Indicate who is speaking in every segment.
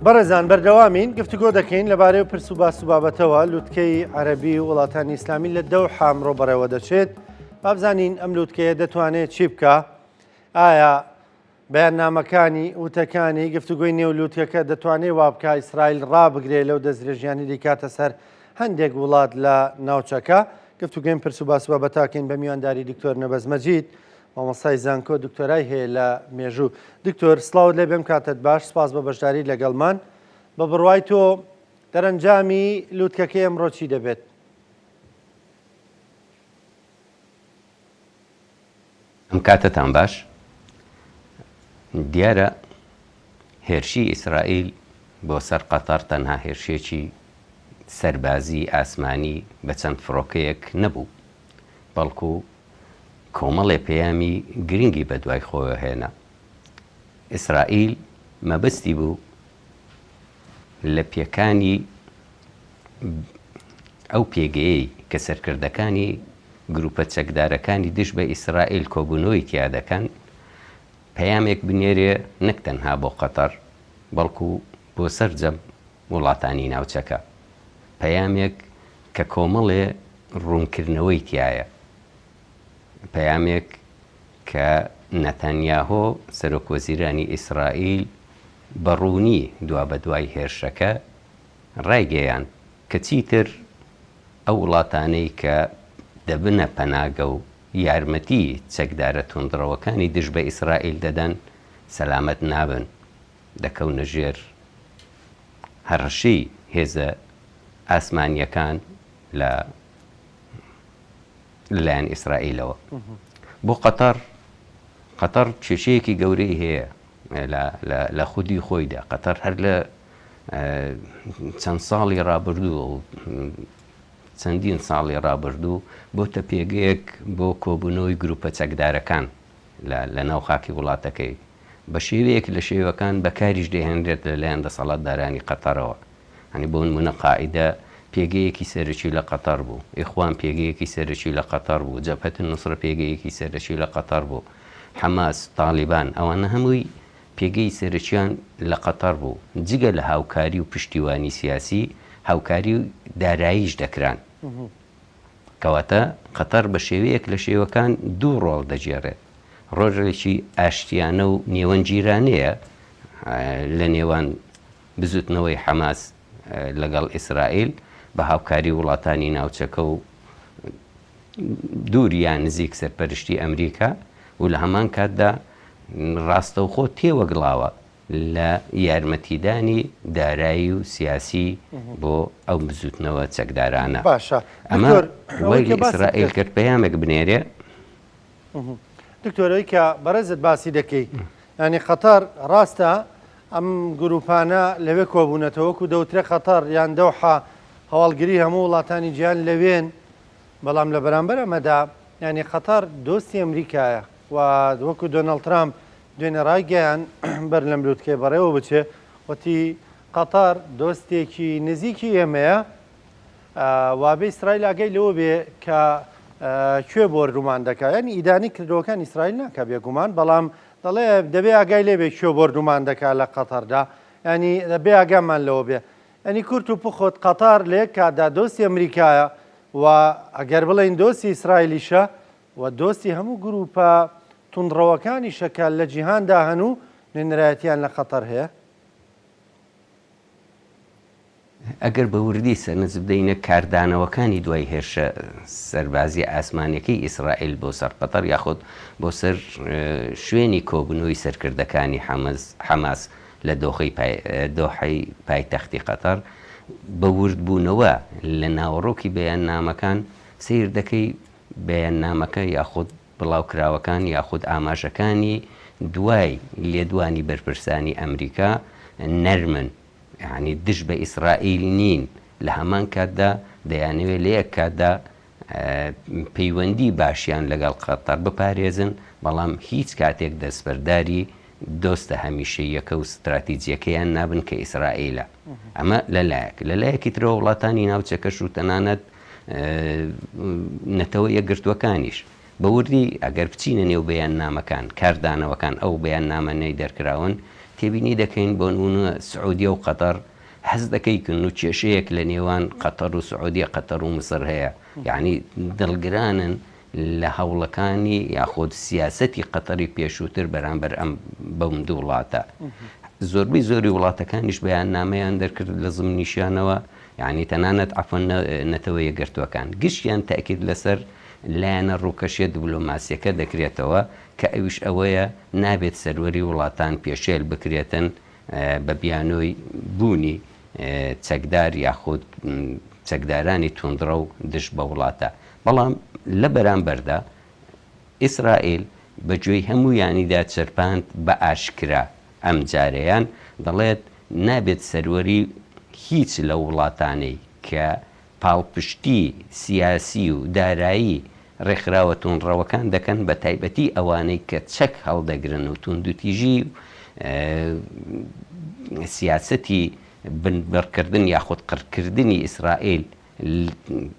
Speaker 1: بەڕێزان بەردەوامین گفتوگۆ دەکەین لەبارەی و پرس و باس و بابەتەوە لوتکەی عەرەبی و وڵاتانی ئیسلامی لە دەوحە ئەمڕۆ بەڕێوە دەچێت بابزانین ئەم لوتکەیە دەتوانێت چی بکە ئایا بەیاننامەکانی، وتەکانی، گفتوگۆی نێو لوتکەکە دەتوانێ وابکا ئیسرائیل ڕابگرێ لەو دەستدرێژیانەی دەیکاتە سەر هەندێک وڵات لە ناوچەکە؟ گفتوگۆیم پرس و باس بابەتاکەین بە میوانداری دکتۆر نەبەز مەجید، مامۆستای زانکۆ، دکتۆرای هەیە لە مێژوو. دکتۆر سڵاوت لێ بێم کاتت باش، سپاس بە بەشداریت لەگەڵمان. بە بڕوای تۆ دەرەنجامی لوتکەکەی ئەمڕۆ چی دەبێت؟
Speaker 2: ئەم کاتەتان باش. دیارە هێرشی ئیسرائیل بۆ سەر قەتەر تەنها هێرشێکی سەربازی ئاسمانی بە چەند فڕۆکەیەک نەبوو، بەڵکو کۆمەڵێ پەیامی گرنگی بەدوای خۆیەوە هێنا. ئیسرائیل مەبەستی بوو لە پێکانی ئەو پێگەیەی کە سەرکردەکانی گروپە چەکدارەکانی دژ بە ئیسرائیل کۆبوونەوەی تیا دەکەن، پەیامێک بنێرێ نەک تەنها بۆ قەتەر، بەڵکو بۆ سەرجەم وڵاتانی ناوچەکە. پەیامێک کە کۆمەڵێ ڕوونکردنەوەی تیایە. پەیامێک کە نەتانیاهۆ، سەرۆکوەزیرانی ئیسرائیل بە ڕوونی دوابەدوای هێرشەکە ڕایگەیاند کە چیتر ئەو وڵاتانەی کە دەبنە پەناگە و یارمەتی چەکدارە توندڕەوەکانی دژ بە ئیسرائیل دەدەن، سەلامەت نابن، دەکەونە ژێر هەڕەشەی هێزە ئاسمانییەکان لە لەلایەن ئیسرائیلەوە. بۆ قەتەر، قەتەر کێشەیەکی گەورەی هەیە لە خودی خۆیدا. قەتەر هەر لە چەند ساڵی ڕابردوو و چەندین ساڵی ڕابردوو بۆتە پێگەیەک بۆ کۆبوونەوەی گروپە چەکدارەکان لە ناو خاکی وڵاتەکەی بە شێوەیەک لە شێوەکان بەکاریش دەهێنرێت لەلایەن دەسەڵاتدارانی قەتەرەوە هەنی بۆ نمونە قاعیدە پێگەیەکی سەرەکی لە قەتەر بوو ئیخوان پێگەیەکی سەرەکی لە قەتەر بوو جەبهەت نوسرە پێگەیەکی سەرەکی لە قەتەر بوو حەماس تاڵیبان ئەوانە هەمووی پێگەی سەرەکیان لە قەتەر بوو، جگە لە هاوکاری و پشتیوانی سیاسی، هاوکاری داراییش دەکران. کەواتە قەتەر بە شێوەیەک لە شێوەکان دوو ڕۆڵ دەگێڕێت، ڕۆڵێکی ئاشتیانە و نێوەندگیرانەیە لە نێوان بزوتنەوەی حەماس لەگەڵ ئیسرائیل بە هاوکاری وڵاتانی ناوچەکە و دوور یان نزیک سەرپەرشتی ئەمریکا و لە هەمان کاتدا ڕاستەوخۆ تێوەگلاوە لە یارمەتیدانی دارایی و سیاسی بۆ ئەو بزوتنەوە چەکدارانە.
Speaker 1: باشە
Speaker 2: ئەمە
Speaker 1: دکتۆر
Speaker 2: وای
Speaker 1: ئەوەی
Speaker 2: لە
Speaker 1: کە باست
Speaker 2: ئیسرائیل
Speaker 1: کرد
Speaker 2: کرد پەیامێک بنێرێ.
Speaker 1: دکتۆر ئەوەی کە بەڕێزت باسی دەکەی یانی قەتەر ڕاستە ئەم گروپانە لەوێ کۆبوونەتەوە وەکو دەوترێ قەتەر یان دەوحە هەواڵگری هەموو وڵاتانی جیهان لەوێن بەڵام لە بەرامبەر ئەمەدا یانی قەتەر دۆستی ئەمریکایە و وەکو دۆناڵد ترامپ دوێنێ ڕایگەیان بەر لەم لوتکەیە بەڕێوە بچێ وتی قەتەر دۆستێکی نزیکی ئێمەیە وابێ ئیسرائیل ئاگای لەوە بێ کە کوێ بۆردومان دەکا یعنی ئیدانەی کردەوەکان ئیسرائیل ناکا بێگومان بەڵام دەڵێ دەبێ ئاگای لێ بێ کوێ بۆردومان دەکا لە قەتەردا ینی دەبێ ئاگامان لەوە بێ ینی کورت و پوخت قەتەر لە یەک کاتدا دۆستی ئەمریکایە و ئەگەر بڵێین دۆستی ئیسرائیلیشە و دۆستی هەموو گروپە توندڕەوەکانیشە کە لە جیهاندا هەن و نوێنەرایەتیان لە قەتەر هەیە.
Speaker 2: ئەگەر بە وردی سەرنج بدەینە کاردانەوەکانی دوای هێرشە سەربازییە ئاسمانییەکەی ئیسرائیل بۆ سەر قەتەر یاخود بۆ سەر شوێنی کۆبوونەوەی سەرکردەکانی حەماس لە دۆحەی پایتەختی قەتەر، بە وردبوونەوە لە ناوەڕۆکی بەیاننامەکان سەیر دەکەی بەیاننامەکە یاخود بڵاوکراوەکان یاخود ئاماژەکانی دوای لێدوانی بەرپرسانی ئەمریکا نەرمن، یانی دژ بە ئیسرائیل نین، لە هەمان کاتدا دەیانەوێت لە یەک کاتدا پەیوەندی باشیان لەگەڵ قەتەر بپارێزن، بەڵام هیچ کاتێک دەستبەرداری دۆستە هەمیشەییەکە و ستراتیجییەکەیان نابن کە ئیسرائیلە. ئەمە لە لایەک. لە لایەکی ترەوە وڵاتانی ناوچەکەش و تەنانەت نەتەوە یەکگرتووەکانیش بە وردی ئەگەر بچینە نێو بەیاننامەکان، کاردانەوەکان، ئەو بەیاننامانەی دەرکراون، تێبینی دەکەین بۆ نموونە سعودیە و قەتەر هەست دەکەی کن و کێشەیەک لە نێوان قەتەر و سعودیە قەتەر و میسر هەیە یعنی دڵگرانن لە هەوڵەکانی یاخود سیاسەتی قەتەری پێشووتر بەرامبەر ئەم بەم دوو وڵاتە. زۆربەی زۆری وڵاتەکانیش بەیاننامەیان دەرکرد لە زمنیشیانەوە یعنی تەنانەت عەفوەن نەتەوە یەکگرتووەکان گشتیان تەئکید لەسەر لایەنە ڕووکەشیە دبلۆماسیەکە دەکرێتەوە کە ئەویش ئەوەیە نابێت سەروەری وڵاتان پێشێل بکرێتن بە بیانۆی بوونی چەکدار یاخود چەکدارانی توندڕەو دژ بە وڵاتە بەڵام لە بەرامبەردا ئیسرائیل بە گوێی هەموویانیدا چرپاند بە ئاشکرا ئەمجارەیان دەڵێت نابێت سەروەری هیچ لەو وڵاتانەی کە پاڵپشتی سیاسی و دارایی ڕێکخراوە توندڕەوەکان دەکەن بە تایبەتی ئەوانەی کە چەک هەڵدەگرن و توندوتیژی و سیاسەتی بنبڕکردن یاخود قڕکردنی ئیسرائیل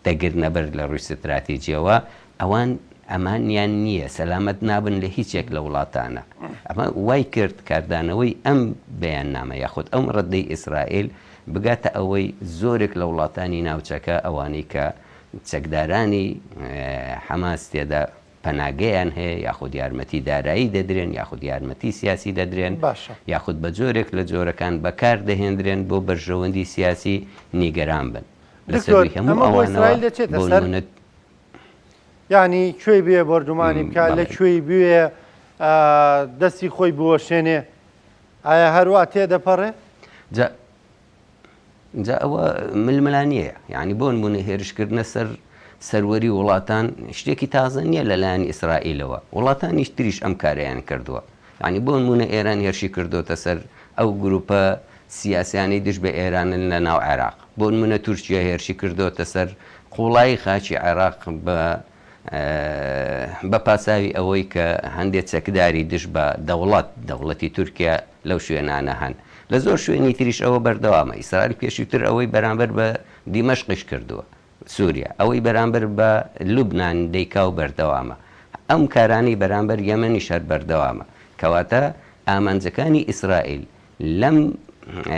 Speaker 2: دەگرنەبەر لە ڕووی ستراتیجیەوە، ئەوان ئەمانیان نییە، سەلامەت نابن لە هیچ یەک لە وڵاتانە. ئەمە وای کرد کاردانەوەی ئەم بەیاننامە یاخود ئەم ڕەدەی ئیسرائیل بگاتە ئەوەی زۆرێک لە وڵاتانی ناوچەکە ئەوانەی کە چەکدارانی حەماس تێدا پەناگەیان هەیە یاخود یارمەتی دارایی دەدرێن یاخود یارمەتی سیاسی دەدرێن
Speaker 1: باشە.
Speaker 2: یاخود بە جۆرێک لە جۆرەکان بەکار دەهێندرێن بۆ بەرژەوەندی سیاسی نیگەران بن لە
Speaker 1: دکتۆر
Speaker 2: سەرووی هەموو
Speaker 1: ئەمە بۆ
Speaker 2: ئەوانەوە
Speaker 1: ئیسرائیل دەچێتە
Speaker 2: بۆ
Speaker 1: سەر؟
Speaker 2: نموونە
Speaker 1: یانی کوێی بوێ بۆردومانی بکا لە
Speaker 2: بەڵێ.
Speaker 1: کوێی بوێ دەستی خۆی بوەشێنێ ئایا هەروا تێدەپەڕێ؟
Speaker 2: جا جا ئەوە ململانێیە، یانی بۆ نموونە هێرشکردنە سەر سەروەری وڵاتان شتێکی تازە نییە لەلایەن ئیسرائیلەوە، وڵاتانیش تریش ئەم کارەیان کردووە، یانی بۆ نموونە ئێران هێرشی کردۆتە سەر ئەو گروپە سیاسیانەی دژ بە ئێرانن لە ناو عێراق، بۆ نموونە تورکیا هێرشی کردۆتە سەر قوڵایی خاکی عێراق بە بە پاساوی ئەوەی کە هەندێ چەکداری دژ بە دەوڵەت، دەوڵەتی تورکیا لەو شوێنانە هەن. لە زۆر شوێنی تریش ئەوە بەردەوامە. ئیسرائیل پێشووتر ئەوەی بەرامبەر بە دیمەشقیش کردووە، سوریا ئەوەی بەرامبەر بە لوبنان دەیکا و بەردەوامە. ئەم کارانەی بەرامبەر یەمەنیش هەر بەردەوامە. کەواتە ئامانجەکانی ئیسرائیل لەم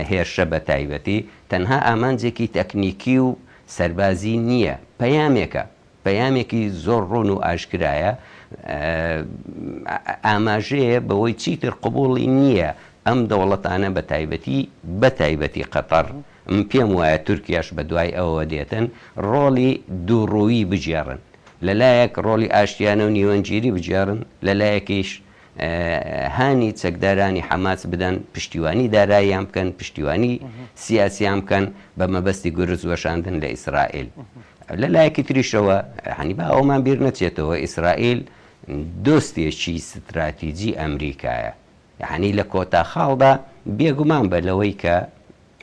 Speaker 2: هێرشە بە تایبەتی تەنها ئامانجێکی تەکنیکی و سەربازی نییە، پەیامێکە پەیامێکی زۆر ڕوون و ئاشکرایە، ئاماژەیە بەوەی چیتر قبوڵی نییە ئەم دەوڵەتانە بە تایبەتی بە تایبەتی قەتەڕ، من پێم وایە تورکیاش بە دوای ئەوەوە دێتن، ڕۆڵی دووڕوویی بگێڕن. لە لایەک ڕۆڵی ئاشتیانە و نیوەنگیری بگێڕن، لە لایەکیش هانی چەکدارانی حەماس بدەن پشتیوانی داراییان بکەن، پشتیوانی سیاسیان بکەن بە مەبەستی گورز وەشاندن لە ئیسرائیل. لە لایەکی تریشەوە یانی با ئەوەمان بیر نەچێتەوە ئیسرائیل دۆستێکی ستراتیجی ئەمریکایە. یانی لە کۆتا خاڵدا بێگومان بە لەوەی کە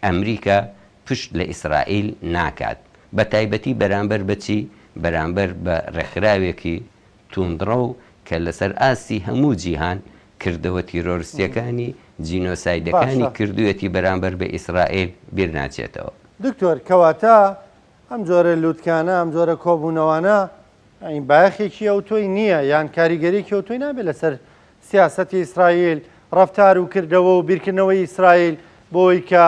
Speaker 2: ئەمریکا پشت لە ئیسرائیل ناکات. بە تایبەتی بەرامبەر بە چی؟ بەرامبەر بە ڕێکخراوێکی توندڕەو کە لەسەر ئاستی هەموو جیهان کردەوە تیرۆرستیەکانی، جینۆسایدەکانی
Speaker 1: باشە.
Speaker 2: کردویەتی بەرامبەر بە ئیسرائیل بیر ناچێتەوە.
Speaker 1: دکتۆر کەواتە ئەم جۆرە لوتکانە، ئەم جۆرە کۆبوونەوانە یانی بایەخێکی ئەوتۆی نییە یان کاریگەریەکی ئەوتۆی نابێت لەسەر سیاسەتی ئیسرائیل، ڕەفتار و کردەوە و بیرکردنەوەی ئیسرائیل بۆی کە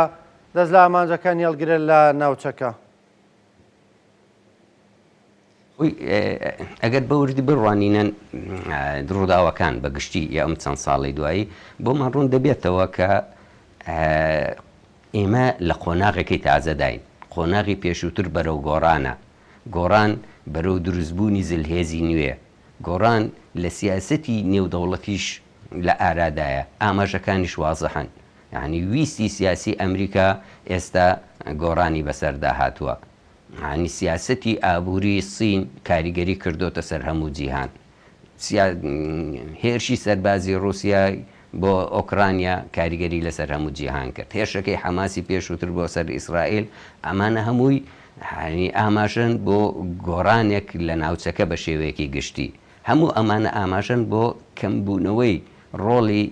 Speaker 1: دەست لە ئامانجەکانی هەڵگرێت لە ناوچەکە؟
Speaker 2: ئەگەر بە وردی بڕوانینە ڕووداوەکان بە گشتی یا ئەم چەند ساڵەی دوایی بۆمان ڕوون دەبێتەوە کە ئێمە لە قۆناغێکی تازەداین قۆناغی پێشووتر بەرەو گۆڕانە گۆڕان بەرەو دروستبوونی زلهێزی نوێ گۆڕان لە سیاسەتی نێودەوڵەتیش لە ئارادایە ئاماژەکانیش وازحن یانی ویستی سیاسی ئەمریکا ئێستا گۆڕانی بەسەردا هاتووە یانی سیاسەتی ئابووری سین کاریگەری کردۆتە سەر هەموو جیهان. هێرشی سەربازی ڕووسیای بۆ ئۆکرانیا کاریگەری لەسەر هەموو جیهان کرد. هێرشەکەی حەماسی پێشووتر بۆ سەر ئیسرائیل، ئەمانە هەمووی ئاماژەن بۆ گۆڕانێک لە ناوچەکە بە شێوەیەکی گشتی. هەموو ئەمانە ئاماژەن بۆ کەمبوونەوەی ڕۆڵی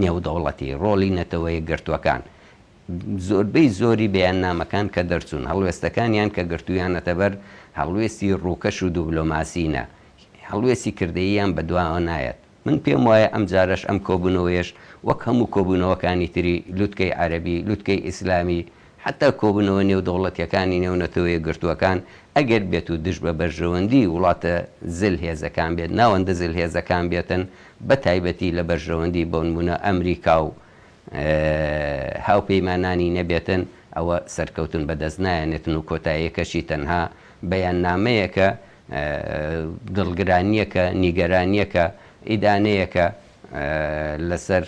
Speaker 2: نێودەوڵەتی، ڕۆڵی نەتەوە یەکگرتووەکان. زۆربەی زۆری بەیاننامەکان کە دەرچوون، هەڵوێستەکانیان کە گرتوویانەتە بەر، هەڵوێستی ڕووکەش و دوبلۆماسی نا، هەڵوێستی کردەییان بەدواوە نایەت. من پێم وایە ئەمجارەش ئەم کۆبوونەوەیەش وەک هەموو کۆبوونەوەکانی تری لوتکەی عەرەبی، لوتکەی ئیسلامی، حەتا کۆبوونەوە نێودەوڵەتیەکانی نێو نەتەوە یەکگرتووەکان ئەگەر بێت و دژ بە بەرژەوەندی وڵاتە زل هێزەکان بێت، ناوەندە زل هێزەکان بێتن، بە تایبەتی لە بەرژەوەندی بۆنموونە ئەمریکا و هاوپەیمانانی نەبێتن، ئەوە سەرکەوتن بەدەست نایەنێتن و کۆتاییەکەشی تەنها بەیاننامەیەکە، دڵگرانییەکە، نیگەرانییەکە، ئیدانەیەکە لەسەر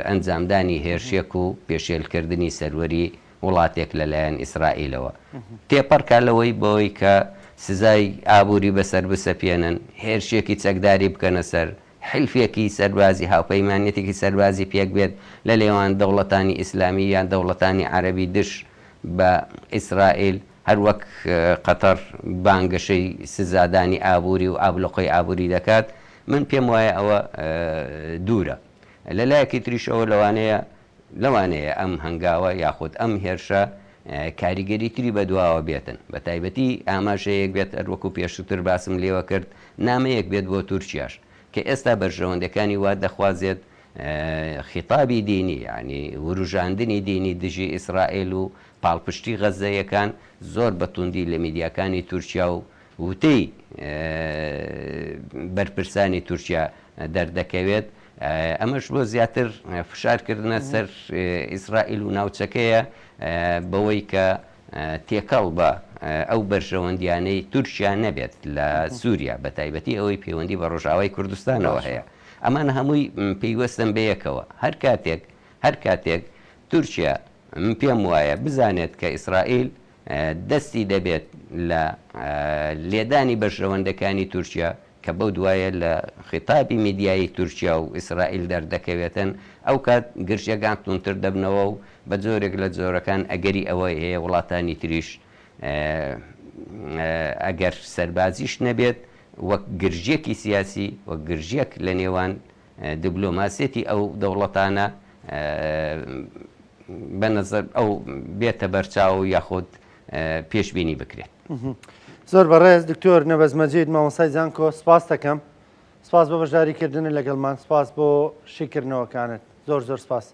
Speaker 2: ئەنجامدانی هێرشێک و پێشێلکردنی سەروەری وڵاتێک لەلایەن ئیسرائیلەوە. تێپەڕکا لەوەی بەوەی کە سزای ئابووری بەسەر بسەپێنن، هێرشێکی چەکداری بکەنە سەر، حیلفێکی سەربازی، هاوپەیمانیەتێکی سەربازی پێک بێت لە نێوان دەوڵەتانی ئیسلامی یان دەوڵەتانی عەرەبی دژ بە ئیسرائیل، هەر وەک قەتەر بانگەشەی سزادانی ئابووری و ئابلۆقەی ئابووری دەکات، من پێم وایە ئەوە دوورە. لە لایەکی تریشەوە لەوانەیە لەوانەیە ئەم هەنگاوە یاخود ئەم هێرشە کاریگەری تری بەدواوە بێتن، بە تایبەتی ئاماژەیەک بێت هەر وەکو پێشووتر باسم لێوە کرد نامەیەک بێت بۆ تورکیاش کە ئێستا بەرژەوەندەکانی وا دەخوازێت خیتابی دینی یانی وروژاندنی دینی دژی ئیسرائیل و پاڵپشتی غەززەیەکان زۆر بە توندی لە میدیاکانی تورکیا و وتەی بەرپرسانی تورکیا دەردەکەوێت، ئەمەش بۆ زیاتر فشار کردنە سەر ئیسرائیل و ناوچەکەیە بەوەی کە تێکەڵ بە ئەو بەرژەوەندیانەی تورکیا نەبێت لە سووریا بە تایبەتی ئەوەی پەیوەندی بە ڕۆژئاوای کوردستانەوە هەیە. ئەمانە هەمووی پەیوەستن بەیەکەوە. هەر کاتێک هەر کاتێک تورکیا من پێم وایە بزانێت کە ئیسرائیل دەستی دەبێت لە لێدانی بەرژەوەندەکانی تورکیا کە بەو دوایە لە خیتابی میدیایی تورکیا و ئیسرائیل دەردەکەوێتن، ئەو کات گرژیەکان توندتر دەبنەوە و بە جۆرێک لە جۆرەکان ئەگەری ئەوەی هەیە وڵاتانی تریش ئەگەر سەربازیش نەبێت وەک گرژیەکی سیاسی وەک گرژیەک لە نێوان دبلۆماسیەتی ئەو دەوڵەتانە بە نەزەر ئەو بێتە بەرچاو یاخود پێشبینی بکرێت.
Speaker 1: زۆر بەڕێز دکتۆر نەبەز مەجید مامۆستای زانکۆ سپاست دەکەم سپاس بۆ بەشداری کردنت لەگەڵمان سپاس بۆ شیکردنەوەکانت زۆر زۆر سپاس.